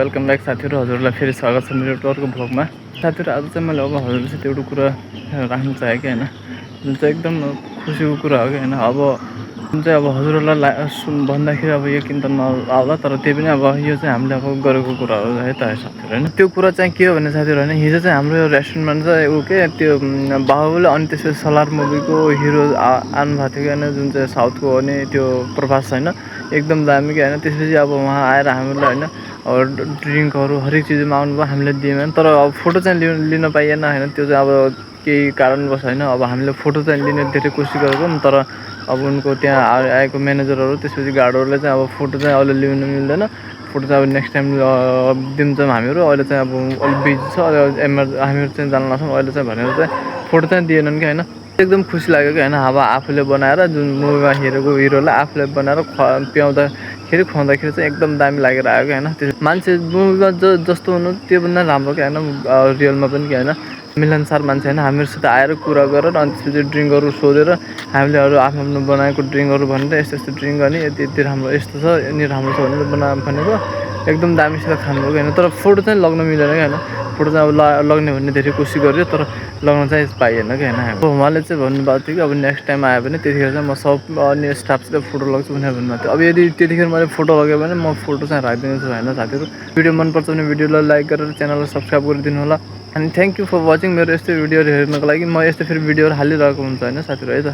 Welcome back साथीहरू, हजुरलाई फेरि स्वागत छ मेरो अर्को भ्लगमा। साथीहरू, आज चाहिँ मैले हजुरसित एउटा कुरा राख्न चाहेँ कि होइन, जुन चाहिँ एकदम खुसीको कुरा हो कि होइन। अब जुन चाहिँ हजुरहरूलाई भन्दाखेरि यकिन त नआउला, तर त्यही पनि यो चाहिँ हामीले गरेको कुरा हो है त साथीहरू होइन। त्यो कुरा चाहिँ के हो भने साथीहरू होइन, हिजो चाहिँ हाम्रो यो रेस्टुरेन्टमा चाहिँ के त्यो बाहुबली अनि त्यसपछि सलार मुभीको हिरो आउनु भएको थियो कि होइन, जुन चाहिँ साउथको हो नि त्यो प्रभास होइन, एकदम दामी कि होइन। त्यसपछि उहाँ आएर हामीलाई होइन ड्रिङ्कहरू हरेक चिजमा आउनुभयो, हामीले दियौँ तर फोटो चाहिँ लिन पाइएन होइन। त्यो चाहिँ केही कारणवश होइन, हामीले फोटो चाहिँ लिने धेरै कोसिस गरेको तर उनको त्यहाँ आएको म्यानेजरहरू त्यसपछि गार्डहरूले चाहिँ फोटो चाहिँ अहिले लिनु मिल्दैन, फोटो चाहिँ नेक्स्ट टाइम दिन्छौँ हामीहरू, अहिले चाहिँ अलिक बिजी छ, हामीहरू चाहिँ जान लाग्छौँ अहिले चाहिँ भनेर चाहिँ फोटो चाहिँ दिएनन् कि होइन। एकदम खुसी लाग्यो कि होइन। आफूले बनाएर जुन मुभीमा हेरेको हिरोलाई आफूले बनाएर खुवाउँदाखेरि चाहिँ एकदम दामी लागेर आयो कि होइन। त्यो मान्छे मुभीमा जस्तो हुनु त्योभन्दा राम्रो कि होइन, रियलमा पनि कि होइन मिलनसार मान्छे होइन। हामीहरूसित आएर कुरा गरेर अनि त्यसपछि ड्रिङ्कहरू सोधेर हामीले आफ्नो बनाएको ड्रिङ्कहरू भनेर यस्तो ड्रिङ्क गर्ने यति राम्रो यस्तो छ यिनी राम्रो छ भनेर भनेको एकदम दामीसित खानुभयो कि होइन। तर फोटो चाहिँ लग्न मिलेन कि होइन, फोटो चाहिँ लग्ने भन्ने धेरै कोसिस गर्यो तर लग्न चाहिँ पाइएन कि होइन। उहाँले चाहिँ भन्नुभएको थियो कि नेक्स्ट टाइम आयो भने त्यतिखेर चाहिँ म सब अन्य स्टाफसित फोटो लाग्छु भनेर भन्नुभएको थियो। यदि त्यतिखेर मैले फोटो लगेँ भने म फोटो चाहिँ राखिदिन्छु होइन साथीहरू। भिडियो मनपर्छ भने भिडियोलाई लाइक गरेर च्यानललाई सब्सक्राइब गरिदिनु होला। अनि थ्याङ्क यू फर वाचिङ। मेरो यस्तो भिडियोहरू हेर्नको लागि म यस्तो फेरि भिडियोहरू हालिरहेको हुन्छ होइन साथीहरू है त।